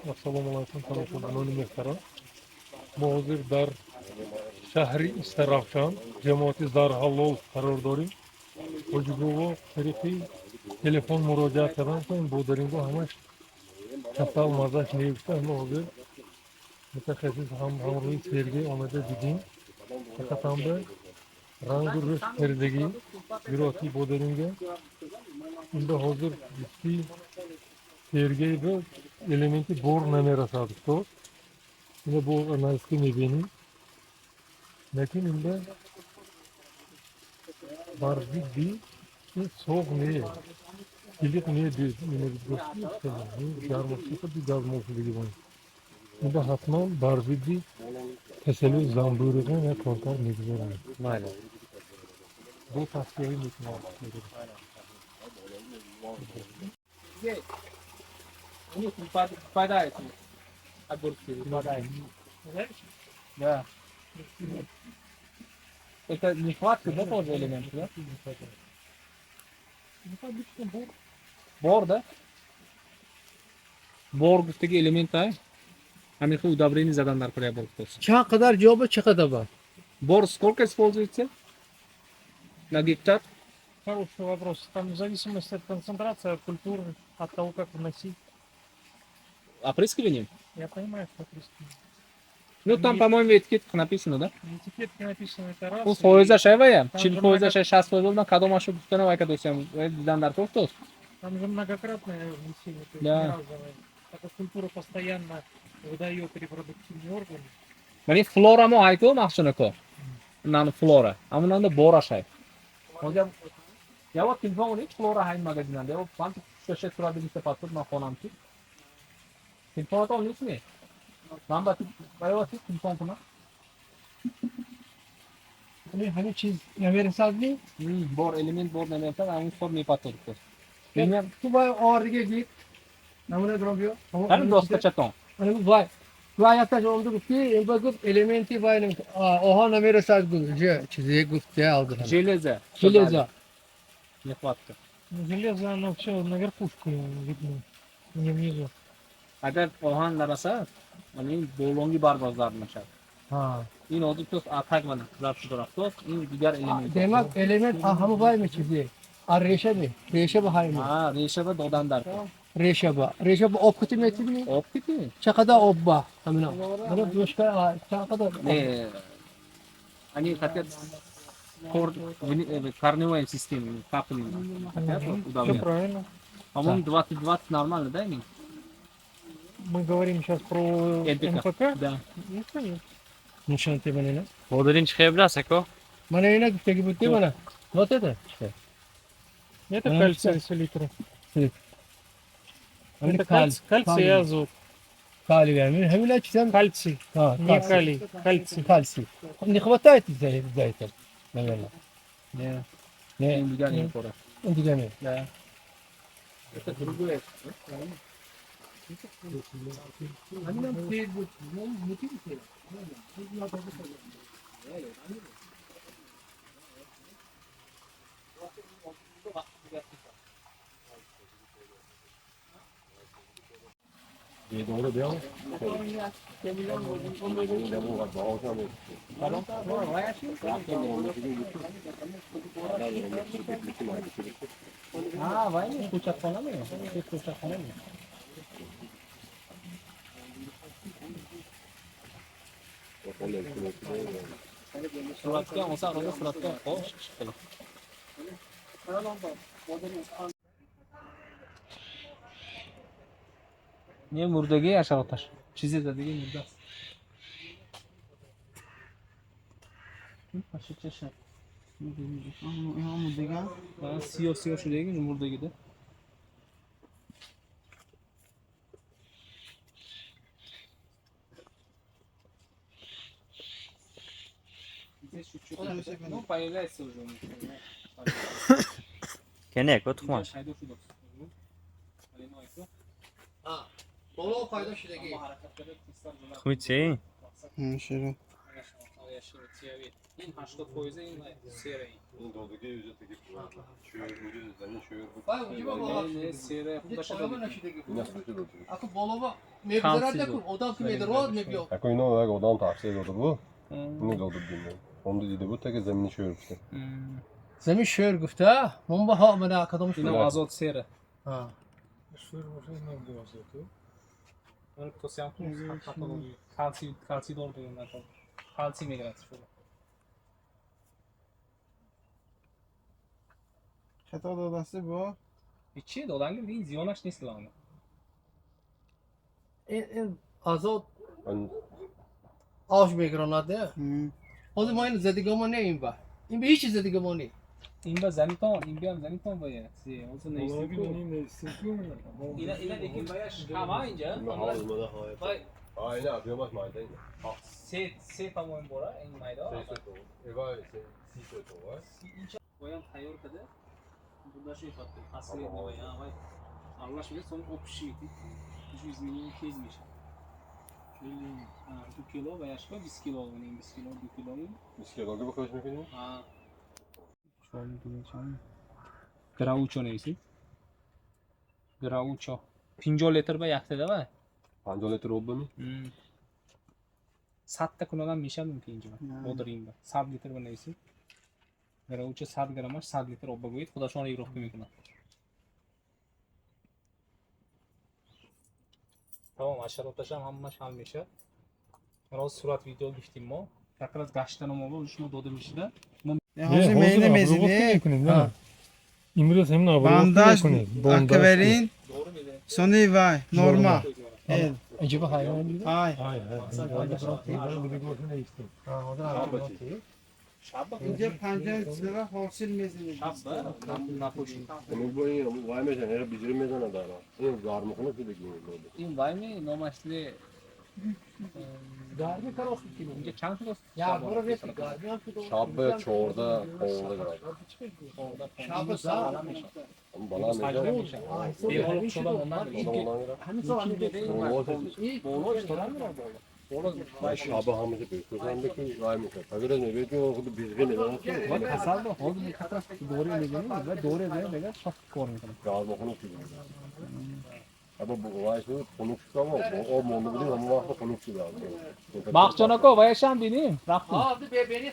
Ассалому алайкум, тамошобинони муҳтарам. Мо ҳозир дар шаҳри Истаравшан, ҷамоати Зарҳалол қарор дорем. Ҳоҷибобо тариқи телефон муроҷиат кардам, ки ин бодарингҳо ҳамаш касал, маззаш негуфта. Мо ҳозир мутахассис ҳам ҳамроҳи Сергей омада дидем. Фақат ҳамда рангу рӯз пердагӣ зироати бодаринга. Инда ҳозир гуфти Сергей ба элементи бор намерасад, устод. Ина бо анализки мебинем. Лекин инда бар зидди ин соғ не, силиқ не, гармоши худи газмошудагӣ бон. Инда ҳатман бар зидди касалии замбӯруғон як коркар мегузоранд. Майли. Бо тавсияҳои мекунам. Здесь. У них выпадает огурцы, выпадает. Да. Это нехватка, да, тоже элемент, да? Ну, обычно бор. Бор, да? Бор гуфтаги элемент ай. Ҳамин хел удобрение задан дар корея бор гуфтааст. Чанд қадар ҷо ба чӣ қадар ба? Бор сколько используется на гектар? Хороший вопрос. Там в зависимости от концентрации, от культуры, от того, как вносить. Опрыскиванием? Я понимаю, что опрыскивание. Ну, там, по-моему, этикетка написано, да? На этикетке написано, это раз. У фоиза шайвая, Там 40 же фоиза шай, 60 фоиза, ман кадомашо гуфтанам, айка досям, дидан дар кофтост. Там же многократное внесение, то есть Да. не разовое. Так как культура постоянно выдает репродуктивные органы. Мани флора мо айко махсунако. Нан флора. Амунанда бора шай. Ҳозир я вот телефон унич флора ҳай магазинанда. Я вот шоша тура билиста патур ман хонам ки. Телефонато унич ми? Ман ба ба телефон кунам. Ҳамин чиз намерасад ми? Бор элемент бор намерасад, ҳамин хор мепатур. Ту вай овардиге дид. Намуна дурам биё. Ҳамин доскачатон. Вай. Вай якташ омада гуфт ки ин ба гуфт элементи вай оҳан намерасад гуфт. Чизе гуфт я алды. Железо. Железо. Нехватка. Ну, железо, оно все на верхушку видно, не внизу. Агар оҳан нарасад, ин болонги барбоз зарб мешавад. Ҳа. Ин ҳозир тост атак ва зарб шуда рафтост, ин дигар элемент. Демак элемент ҳама вай мечизе. А реша ми? Реша ба ҳай ми? Ҳа, реша ба додан дар кор. Реша ба. Реша ба об кути метибни? Об кити? Чӣ қадар об ба? Ҳамина. Мана дошка чӣ қадар? Не, они хотят корневая система, капельная. Хотят вот Все удобрять. правильно. По-моему, 20-20 нормально, да, Эмин? Мы говорим сейчас про НПК. НПК. Да. Ну, конечно. Нишон те мана ина. Бодирин чӣ хел билasiz, aka? Мана ина гуфтаги буд мана. Вот это. Это Ну, кальций, селитра. Ҳамин Это кальций, кальций и азот. Калий ҳамин ҳамина чизам Кальций, ҳа, не кальций. калий, кальций. Кальций. Не хватает за это, наверное. Не, Не, ин дигар ин кора. ин дигар не. Да. Это другое. Ҳаминам тез буд. Ha, вай кӯчакхона ми? Кӯчакхона ми? Suratga olsa, unda suratga qo'sh. Не мурдаги ашалаташ. Чизе задаги мурда. Пашачаша. Сиёҳ сиёҳ шудаги мурдагида. Здесь чуть-чуть. Ну, появляется уже у них, понимаешь? Кани, aka, тухмаш. Пайдо шудааст. Боло пайдо шудаги. Тухми чи? Ин 80% ин сера ин. Вай уҷиба боло. Не, сера худаша Поёма додӣ. нашудаги. Аку боло ба Мегузарад ку одам ки медарод мебиёд. Ако ино як одам тавсия дода буд. Ино дода буд. Онда дида буд таки замини шӯр гуфта. Замин шӯр гуфта, мон ба ҳа мана кадом Ино шӯр. Азот сера. Ҳа. Шӯр бошад, инам азоту. Тосиям ку калсий, калсий дор буд након. Калсий мегирад шуд. Хато додасти бо? Чӣ додан ин зиёнаш нест главное. Ин азот ош мегиронад. Ҳозир мо ин задигомо не ин ба. Ин ба ҳеҷ чиз задигомо не. Ин ба занитон, ин биам занитон бояд. Ҳозир неистим ку. Ина ина лекин бояд ҳама инҷа. Вай А ина объёмаш майда ина. се по-моему бора ин майда. Эва си то ва. Инча боям тайёр када. Бурдашу ифат последний вай, вай. Аралаш мешад, сон общий уже изменение тез мешад. 2 кило ва яшка 20 кило, ин 20 кило, 2 кило. 20 кило ба хоҳиш мекунем? Граучо нависед. Граучо. 50 литр ба яктада ва? 50 литр об бами? 100 та кунонам мешад мумкин инҷо. Бодринг ба. 100 литр ба нависед. Граучо 100 граммаш 100 литр об багӯед, худашон регировка мекунад. Тамом, ҳашароташам ҳамаш ҳал мешад. Роз сурат видео гирифтим мо. Как раз гаштаном мо шумо дода мешуда. Ҳозир мена мезинем. Имрӯз ҳамин обработка Бандаж, мекунед. акварин, сони вай, норма. Инҷа ба ҳайвон дида. Ай. Ай, ай. Ҳа, ҳозир ҳайвон. Инҷа панҷа чизара ҳосил мезинем. Шаб напошид. Ами бо ин вай мезанад, ин бизир мезанад дара. Ин гармхона ки дигин. Ин вай ми номаш ли Гарми карос мекунем. инҷа чанд кило? Як бора нест, гарми ҳам ки Шаб 14 15 градус. Шаб за. Бала мешад. Бемор шуда мондан. Ҳамин сол ҳамин Боло читора мера боло. Боло Вай шаба ҳамаҷа бекӯзанда ки вай мекунад. Пагираз мебинад ки худ бизғи мезанад. Вай касал ба ҳозир как раз дори мезанем, вай дори мезанем, мегӯяд шоф кор мекунад. Гармхона ки. Аба вай шуд хунук шуд, об монда будем, ҳамон вақт хунук шуд. Бахчон ако, вай шам бинем, рафтем. Ҳа, бебени.